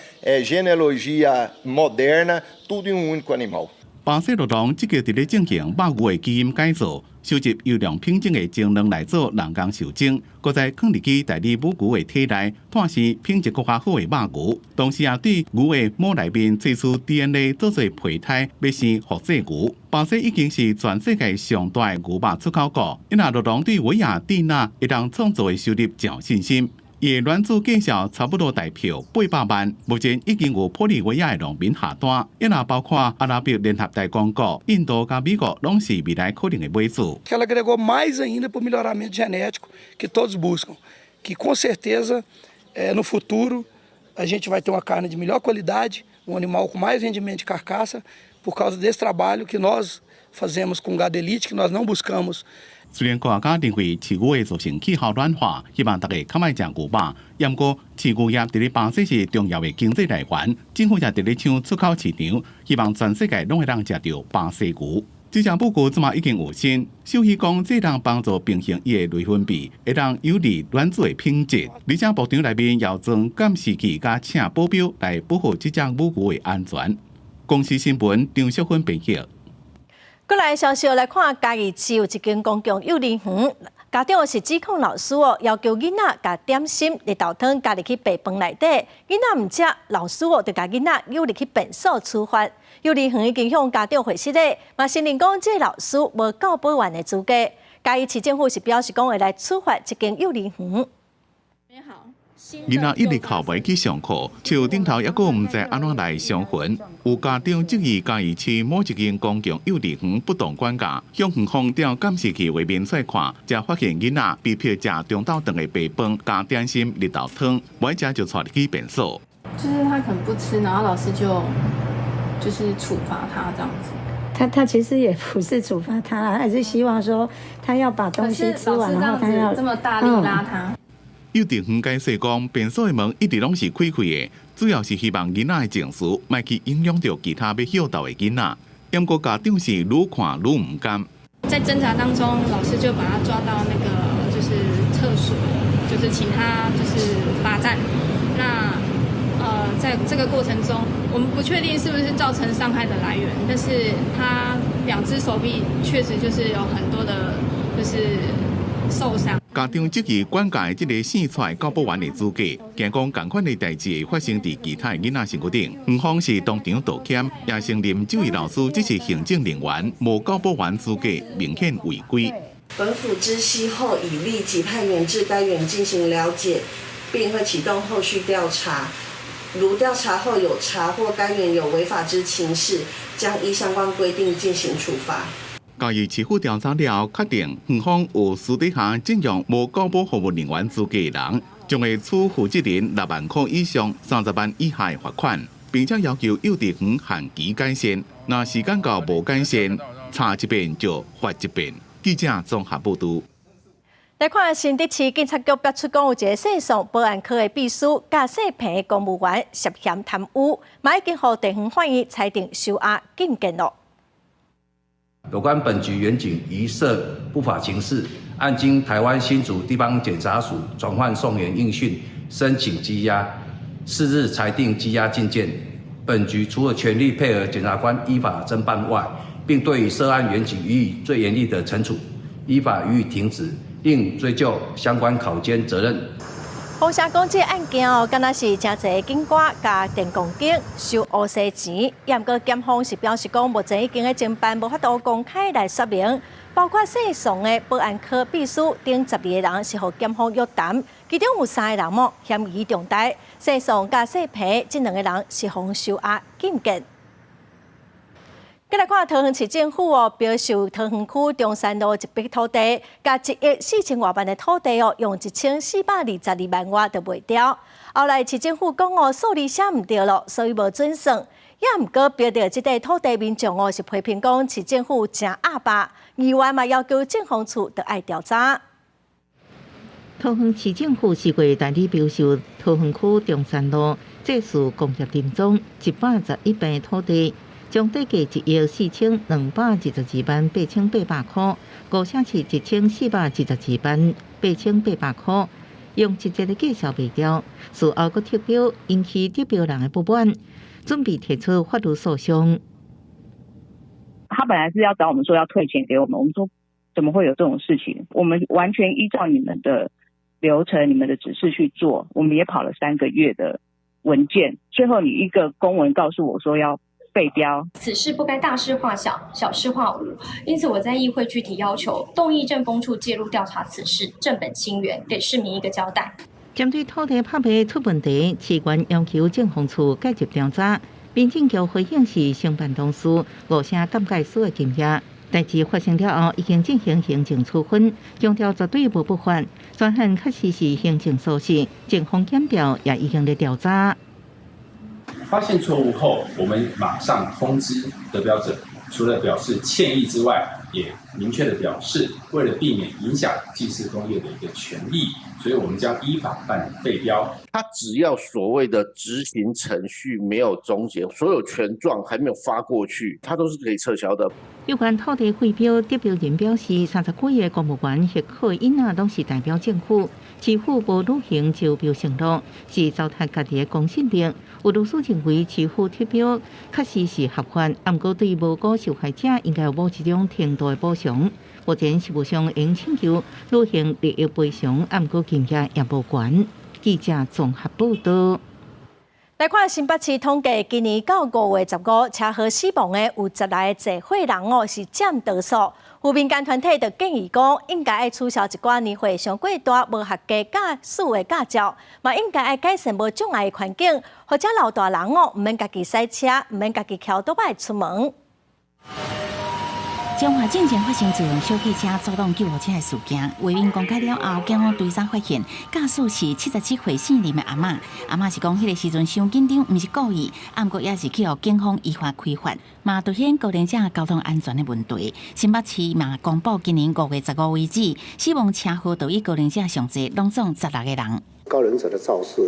genealogia moderna, tudo em um único animal. 巴西酪農積極佇咧進行肉牛的基因改造，收集優良品種的精卵來做人工受精，閣再囥入去代理母牛的體內，誕生品質閣較好的肉牛。同時也對牛的母內面萃取 DNA 做做胚胎，欲生複製牛。巴西已經是全世界上大的牛肉出口國，因此酪農對維亞蒂娜會當創造的收入誠有信心。伊的卵子價數差不多台幣800萬，目前已經有玻利維亞的農民下單，也包括阿拉伯聯合大公國、印度佮美國，攏是未來可能的買主。 Ela agregou mais ainda para o melhoramento genético que todos buscam, que com certeza no futuro a gente vai ter uma carne de melhor qualidade, um animal com mais rendimento de carcaça, por causa desse trabalho que nós fazemos com gado elite, que nós não buscamos. 雖然科學家認為飼牛會造成氣候暖化，希望大家較莫食牛肉。毋過飼牛業佇咧巴西是重要的經濟來源，政府也佇咧搶出口市場，希望全世界攏會當食著巴西牛。這隻母牛這馬已經有身，獸醫講這當幫助平衡伊的內分泌，會當有利卵子的品質。而且牧場內面要裝監視器佮請保鏢來保護這隻母牛的安全。公視新聞張淑芬編譯。過來消息來看，嘉義市有一間公共幼兒園，家長是指控老師哦，要求囡仔共點心綠豆湯加入去白飯內底，囡仔毋食，老師哦就共囡仔誘入去便所處罰。幼兒園已經向家長回釋咧，嘛承認講這个老師無教保員的資格。嘉義市政府是表示講會來處罰這間幼兒園。囡仔一日哭袂去上課，樹頂頭猶閣毋知按怎來償還。有家長質疑嘉義市某一間公共幼兒園不當管教，向園方調監視器畫面出來看，才發現囡仔被迫食中晝頓的白飯加點心綠豆湯，無愛食就帶入去便所。就是他可能不吃，然後老師就是處罰他這樣子。他其實也不是處罰他，還是希望說他要把東西吃完，然後他要這麼大力拉他。幼稚園解釋講，便所的門一直攏是開開的，主要是希望囡仔的情緒莫去影響著其他欲歇鬥的囡仔。毋過家長是愈看愈毋甘。在掙扎當中，老師就把他抓到那個就是廁所，就是請他就是罰站。那在這個過程中，我們不確定是不是造成傷害的來源，但是他兩隻手臂確實就是有很多的，就是受傷。家長質疑管教的這个姓蔡教保員的資格，驚講仝款的代誌會發生佇其他的囡仔身軀頂。園方是當場道歉，也承認這位老師只是行政人員，無教保員資格，明顯違規。本府知悉後，已立即派員至該園進行了解，並會啟動後續調查。如調查後有查獲該園有違法之情事，將依相關規定進行處罰。嘉義市府調查了後，確定園方有私底下徵用無教保服務人員資格的人，將會處負責人6萬塊以上30萬以下的罰款，並且要求幼稚園限期改善。若時間到無改善，查一遍就罰一遍。記者綜合報導。來看新竹市警察局爆出講，有一个世創保安科的秘書佮姓彭的公務員涉嫌貪污，嘛已經予地方法院裁定收押禁見囉。有關本局員警疑涉不法情事，案經台灣新竹地方檢察署傳喚送員應訊，申請羈押，是日裁定羈押禁見。本局除了全力配合檢察官依法偵辦外，並對於涉案員警予以最嚴厲的懲處，依法予以停職，應追究相關考監責任。風聲講這個案件哦，敢若是誠濟警官佮電工警收烏西錢，也毋過檢方是表示講，目前已經咧偵辦，無法度公開來說明。包括姓宋的保安科秘書等12個人是予檢方約談，其中有三個人哦嫌疑重大，姓宋佮姓彭這兩個人是予收押禁見。再來看桃園市政府哦，標售桃園區中山路一筆土地，共1億4千外萬的土地哦，用1422萬外就賣掉。後來市政府講哦，數字寫毋對囉，所以無準算。也毋過標著這塊土地民眾哦，是批評講市政府誠鴨霸，議員嘛要求政風處著愛調查。桃園市政府四月代理標售桃園區中山路祭祀工業林莊111坪土地。將底價1億4222萬8800塊，五成市1422萬8800塊，用一折的價數賣掉。事後閣撤標，引起得標人的不滿，準備提出法律訴訟。他本來是要找我們說要退錢給我們，我們說怎麼會有這種事情？我們完全依照你們的流程、你們的指示去做，我們也跑了3個月的文件，最後你一個公文告訴我說要廢標。此事不該大事化小，小事化無。因此我在議會具體要求，動議政風處介入調查此事，正本清源，給市民一個交代。針對土地拍賣出問題，市縣要求政風處介入調查。民政局回應是承辦公司誤寫鑑界書的金額，代誌發生了後已經進行行政處分，強調絕對無不法，專案確實是行政疏失，政風檢調也已經咧調查。發現錯誤後，我們馬上通知得標者，除了表示歉意之外，也明確的表示，為了避免影響祭祀工業的一個權益，所以我們將依法辦理廢標。他只要所謂的執行程序沒有終結，所有權狀還沒有發過去，他都是可以撤銷的。有關土地廢標得標人表示，30幾个公務員核可印仔攏是代表政府，市府無履行招標承諾，是糟蹋家己的公信力。有律師認為，市府撤標確實是合法，毋過對無辜受害者應該有某一種程度的補償。目前實務上應請求履行利益賠償，毋過金額也無懸。記者綜合報道。來看新北市統計，今年到5月15，車禍死亡的有10來個濟歲人哦，是佔多數。有民間團體就建議講，應該愛取消一寡年歲傷過大、無合格駕駛的駕照，嘛應該愛改善無障礙的環境，予遮老大人哦，毋免家己駛車，毋免家己騎歐多擺出門。彰化進前發生自用小客車阻擋救護車的事件，畫面公開了後，警方追查發現，駕駛是77歲姓林的阿嬤。阿嬤是講，彼个時陣傷緊張，毋是故意，毋過也是去予警方依法開罰，嘛凸顯高齡者交通安全的問題。新北市嘛公布，今年5月15為止，死亡車禍著以高齡者上濟，攏總16個人。高齡者的肇事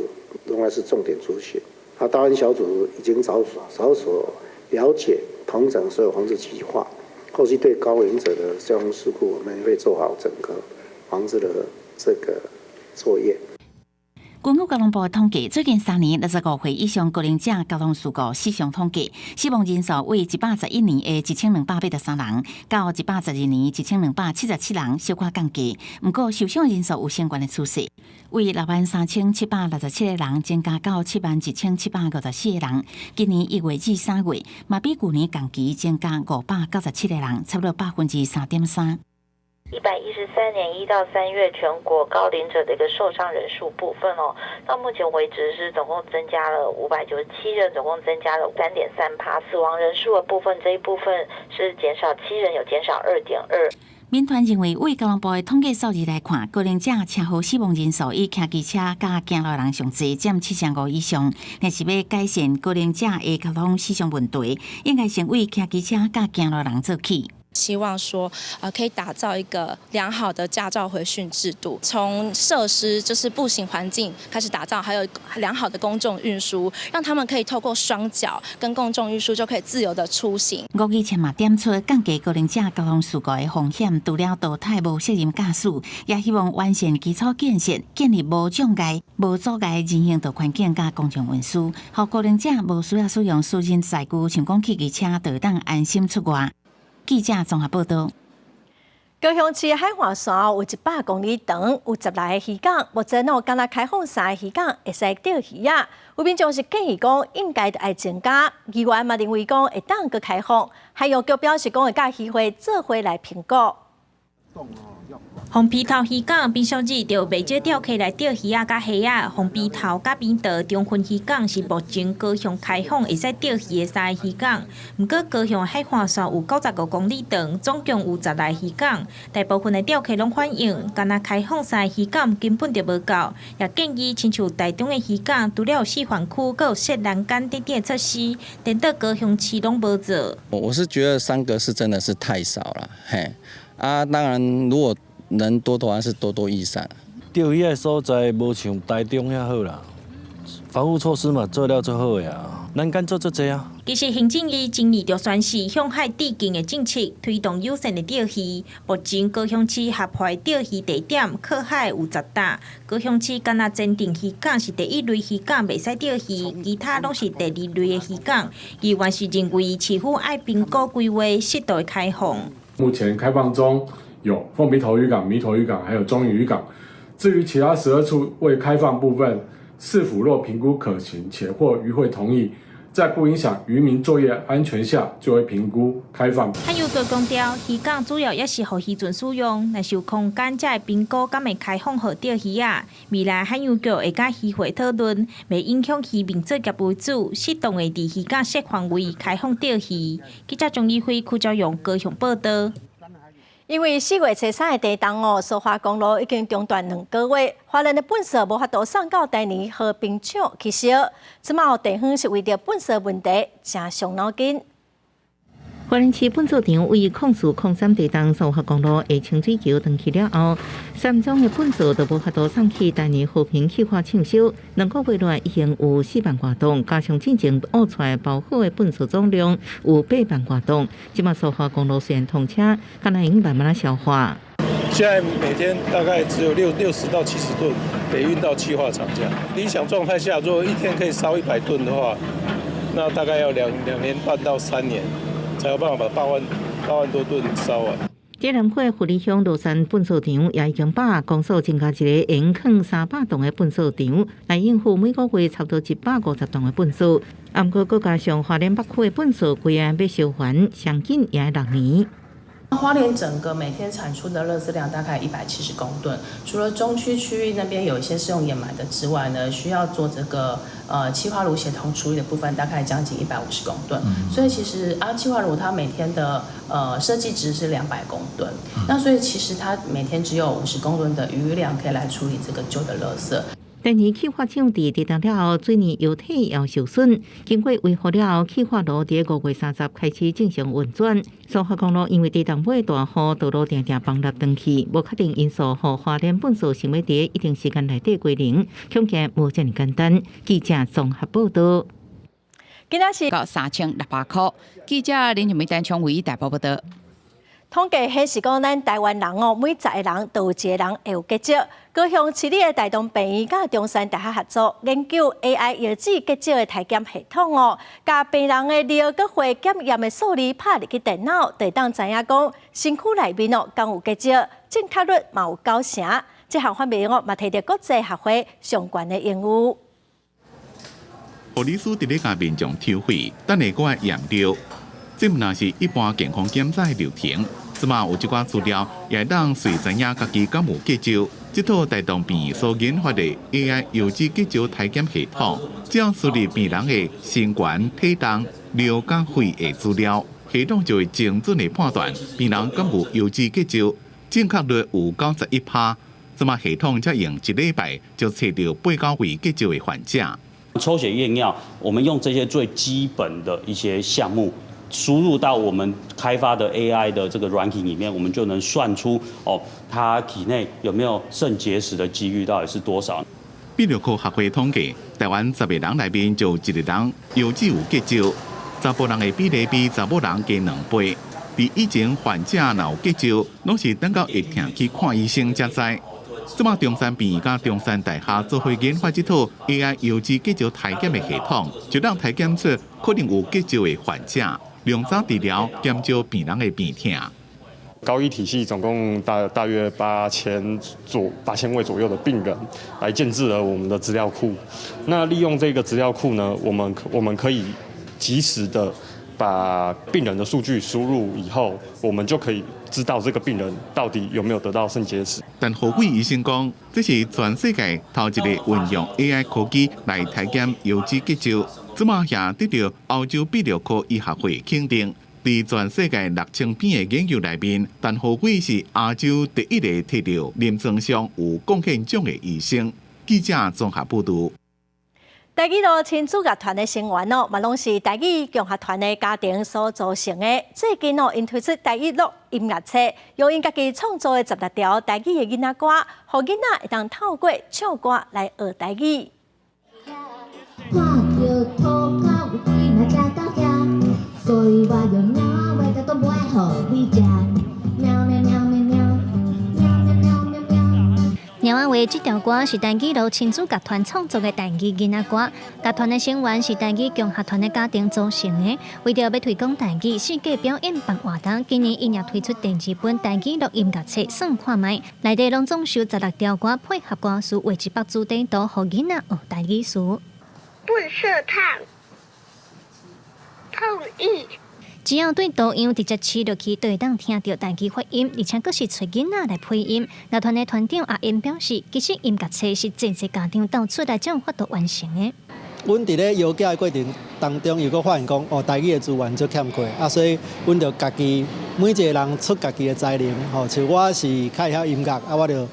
仍然是重點族群，啊，大安小組已經着手了解統整所有防治計劃。後續對高齡者的交通事故，我們會做好整個防治的這個作業。根據交通部的統計，最近3年65歲以上高齡者交通事故死傷統計，死亡人數為111年的1283人，到112年1277人，小可降低。毋過受傷人數有升懸的趨勢，為6萬3767個人增加到7萬1754個人。今年1月至3月，嘛比舊年同期增加597個人，差不多3.3%。113年1到3月，全國高齡者的一個受傷人數部分哦，到目前為止是總共增加了597人，總共增加了3.3趴。死亡人數的部分，這一部分是減少7人，有減少2.2。民團認為，為交通部的統計數字來看，高齡者車禍死亡人數以騎機車佮行路人上濟，佔7成5以上。若是欲改善高齡者的交通死傷問題，應該先為騎機車佮行路人做起。希望說，可以打造一個良好的駕照回訓制度，從設施就是步行環境開始打造，還有良好的公眾運輸，讓他們可以透過雙腳跟公眾運輸就可以自由的出行。吳怡倩嘛點出降低高齡者交通事故的風險，除了淘汰無責任駕駛，也希望完善基礎建設，建立無障礙、無阻礙人行道環境佮公眾運輸，予高齡者無需要使用私人載具，像講騎機車，就會當安心出外。記者綜合報道。高雄市海岸線有100公里長，有16个漁港，目前哦，干焦開放三个漁港會使釣魚仔。有民眾是建議講應該愛增加，議員嘛認為講會當閣開放，海洋局表示講會佮漁會做伙來評估。鳳鼻頭漁港平常日就袂少釣客來釣魚仔佮蝦仔。鳳鼻頭佮扁桃中分漁港是目前高雄開放會使釣魚的三个漁港。毋過高雄海岸線有95公里長，總共有16个漁港，大部分的釣客攏反映，干焦開放三个漁港根本就無夠，也建議親像台中的漁港，除了有示範區，閣有設欄杆等等措施，顛倒高雄市攏無做。我是覺得三個是真的是太少了，嘿，啊，當然如果能多多還是多多益善。釣魚的所在無像台中遐好啦，防護措施嘛做了足好的啊，欄杆做足濟啊。其實行政院前年就宣示向海致敬的政策，推動友善的釣魚。目前高雄市合法釣魚地點靠海有10搭，高雄市干焦前鎮漁港是第一類漁港，袂使釣魚，其他攏是第二類的漁港。議員是認為市府愛評估規劃，適度的開放。目前開放中有鳳鼻頭漁港、瀕頭漁港，還有中嶼漁港。至於其他12處未開放部分，市府若評估可行且獲漁會同意，在不影響漁民作業安全下，就會評估開放。海洋局強調，漁港主要也是予漁船使用，若是有空間才會評估敢會開放予釣魚仔。未來海洋局會佮漁會討論，袂影響漁民作業為主，適當的佇漁港設範圍開放釣魚。記者張怡輝、柯昭勇高雄報道。因為4月初3的地動哦，蘇花公路已經中斷2個月，花蓮的糞埽無法度送到台南和平廠去燒。這馬地方是為著糞埽問題誠傷腦筋。花蓮市糞埽場位04-03地動蘇花公路下清水橋斷去了後，三種的糞埽都無法度送去台南和平氣化廠燒。2個月內已經有4萬外噸，加上進前挖出來包好的糞埽總量有8萬外噸。這馬蘇花公路雖然通車，敢若用慢慢仔消化。現在每天大概只有60到70噸得運到氣化廠這樣。理想狀態下，如果一天可以燒100噸的話，那大概要2年半到3年，才有辦法把8萬多噸燒完。這南區富里鄉羅山糞埽場也已經把公所增加一个會囥300噸的糞埽場，來應付每個月差不多150噸的糞埽。毋過，閣加上花蓮北區的糞埽規案欲燒完，上緊也愛6年。花蓮整個每天產出的垃圾量大概170公噸，除了中區區域那邊有一些是用掩埋的之外呢，需要做這個氣化爐協同處理的部分，大概將近150公噸。所以其實啊，氣化爐它每天的設計值是200公噸，那所以其實它每天只有50公噸的餘量可以來處理這個舊的垃圾。第二氣化廠佇地動了後，水泥油體也受損。經過維護了後，氣化爐佇5月30開始正常運轉。蘇花公路因為地動尾大雨，道路定定崩塌斷去，無確定因素，予花蓮糞埽想欲佇一定時間內底歸零，恐驚無遮爾簡單。記者綜合報道。今仔是到3600塊。記者林玉梅、單聰偉台北報道。統計顯示講，咱台灣人哦，每10個人都有一個人會有結石。高雄市立的大同病院佮中山大學合作研究 AI 藥劑結石的篩檢系統哦，共病人的尿佮血檢驗的數字拍入去電腦，就會當知影講身軀內面哦，敢有結石，正確率嘛有9成。這項發明哦，嘛提著國際學會上懸的榮譽。護理師佇咧共民眾抽血，等下閣愛驗尿，這毋但是一般健康檢查的流程。這馬有這寡資料，也會當隨知影家己敢有結石。這套大同病院所研發的 AI 藥劑結石篩檢系統，只要輸入病人的身懸、體重、尿佮血的資料，系統就會精準的判斷病人敢有藥劑結石，正確率有91%。這馬系統才用一禮拜就揣著八九位結石的患者。抽血驗尿，我們用這些最基本的一些項目輸入到我們開發的 AI 的這個軟體裡面，我們就能算出哦，他體內有沒有腎結石的幾率到底是多少？泌尿科學會統計，台灣10個人內面就一個人腰子有結石，查埔人的比例比查某人低2倍。佇以前患者若有結石，攏是等到會疼去看醫生才知。這馬中山病院佮中山大學做伙研發這套 AI 藥劑結石篩檢的系統，就當篩檢出可能有結石的患者，量早治療，減少病人的病痛。高醫體系總共大約8000位左右的病人，來建置了我們的資料庫。那利用這個資料庫呢，我們可以及時的把病人的數據輸入以後，我們就可以知道這個病人到底有沒有得到腎結石。但何偉醫生講，這是全世界頭一個運用 AI 科技來體檢腰子結石，這馬也得到歐洲泌尿科醫學會肯定。佇全世界6000篇的研究內面，陳何偉是亞洲第一個提到臨床上有貢獻獎的醫生。記者綜合報導。台語路親子樂團的成員哦，嘛攏是台語共學團的家庭所組成的。最近哦，𪜶推出台語錄音樂冊，用𪜶家己創作的16條台語的囡仔歌，予囡仔會當透過唱歌來學台語。看著塗跤有幾若食到遐，所以我用貓仔話都講無愛予你食。喵喵喵喵喵，喵喵喵喵喵。貓仔話這條歌是台語路親子樂團創作的台語囡仔歌，樂團的成員是台語共學團的家庭組成的。為著欲推廣台語，世界表演辦活動，今年𪜶也推出電子本台語錄音樂冊，算看覓，內底攏總收16條歌，配合歌詞畫一幅主題圖，予囡仔學台語詞。笨色燙，碰意。只要對圖樣直接試落去，就會當聽著台語發音，而且閣是揣囡仔來配音。樂團的團長阿英表示，其實音樂冊是濟濟家長鬥出來才有法度完成的。阮佇咧邀寄的過程當中，又閣發現講，哦，台語的資源足欠缺，啊，所以阮就家己每一個人出家己的才能，吼，像我是較會曉音樂，啊，我就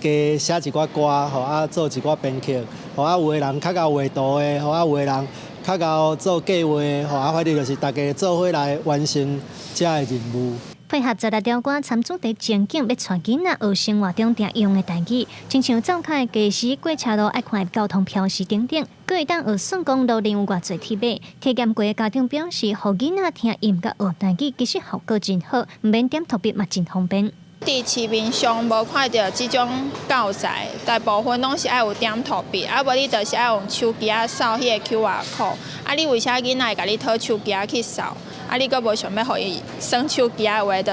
加寫一寡歌，吼，啊，做一寡編曲，吼，啊，有的人較𠢕畫圖的，吼，啊，有的人較𠢕做計劃的，吼，啊，反正就是大家做伙來完成這个任務。配合16條歌參主題情景，欲帶囡仔學生活中常用的台語，親像灶跤的家私過車路愛看的交通標示等等，閣會當學算講路裡有偌濟鐵馬。體驗過的家長表示，予囡仔聽音樂學台語，其實效果真好，毋免點塗筆嘛真方便。佇市面上無看著這種教材，大部分攏是愛有點塗筆，啊無你就是愛用手機仔掃彼个 QR code。啊，你為啥囡仔會共你討手機仔去掃？啊，你閣無想欲予伊耍手機仔的話，就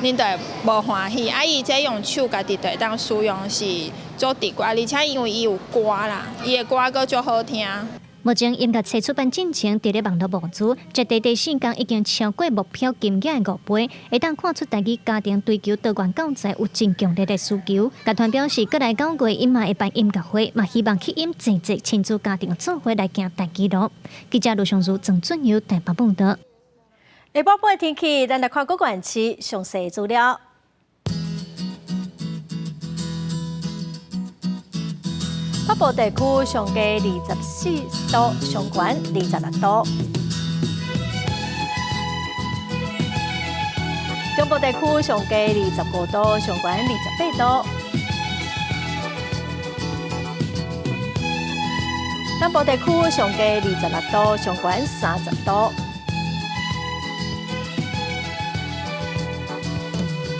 恁就會無歡喜。啊，伊這用手家己就會當使用是足直觀，而且因為伊有歌啦，伊的歌閣足好聽。目前音樂冊出版進程佇咧網路募資，截至第四工已經超過目標金額的5倍，會當看出台語家庭追求多元教材有真強烈的需求。樂團表示，過來9月𪜶嘛會辦音樂會，嘛希望吸引濟濟親子家庭做伙來行台語路。記者盧尚如、鄭俊友台北報導。下晡晡天氣，咱來看各縣市詳細資料。北部地區上低24度，上懸26度。中部地區上低25度，上懸28度。南部地區上低26度，上懸30度。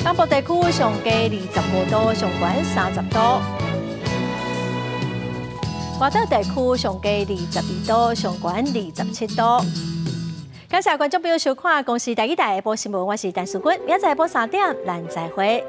東部地區上低25度，上懸30度。外島地區上低22度，上懸27度。感謝觀眾朋友收看《公視台語台》下晡新聞，我是陳淑君，明仔載下晡3點，咱再會。